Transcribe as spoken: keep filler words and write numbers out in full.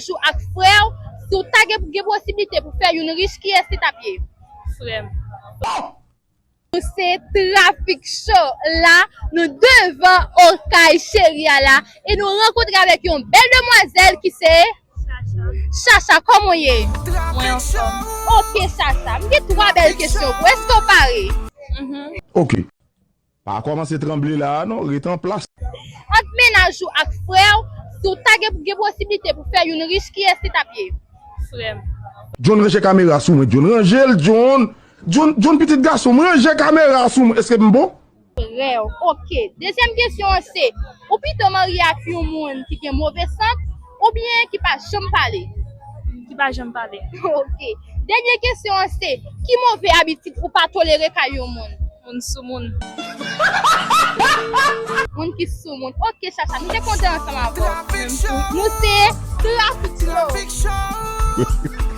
Jou ak frè w, si w ta gen, gen posiblite pou fè youn rich, kiyès li t ap ye? Frè m. Nou se Trafik Cho la, nou devan Okay Cheri a la, e nou rankontre avèk yon bèl demwazèl ki se Chacha. Kòman w ye? Mwen anfòm. Ok Chacha, m gen twa bèl kesyon pou, èske w pare? Mhm. Ok. Pa kòmanse tranble la a non, rete an plas. Ant mennaj ou ak frè w, si w ta gen, gen posiblite pou fè youn rich, kiyès li t ap ye? Frè m. John, ranje kamera sou mwen, John, ranje l, John. John, John, pitit gason m, ranje kamera sou mwen. Èske m bon? Frè w. Ok. Dezyèm kesyon an se, ou pito marye ak yon moun ki gen move sant oubyen ki pa janm pale? Ki pa janm pale. Ok. Dènye kesyon an se, ki move abitid ou pa tolere kay yon moun? Moun sou moun. Moun ki sou moun. Ok Chacha, nou te kontan ansanm avè w. Nou se Trafik Cho.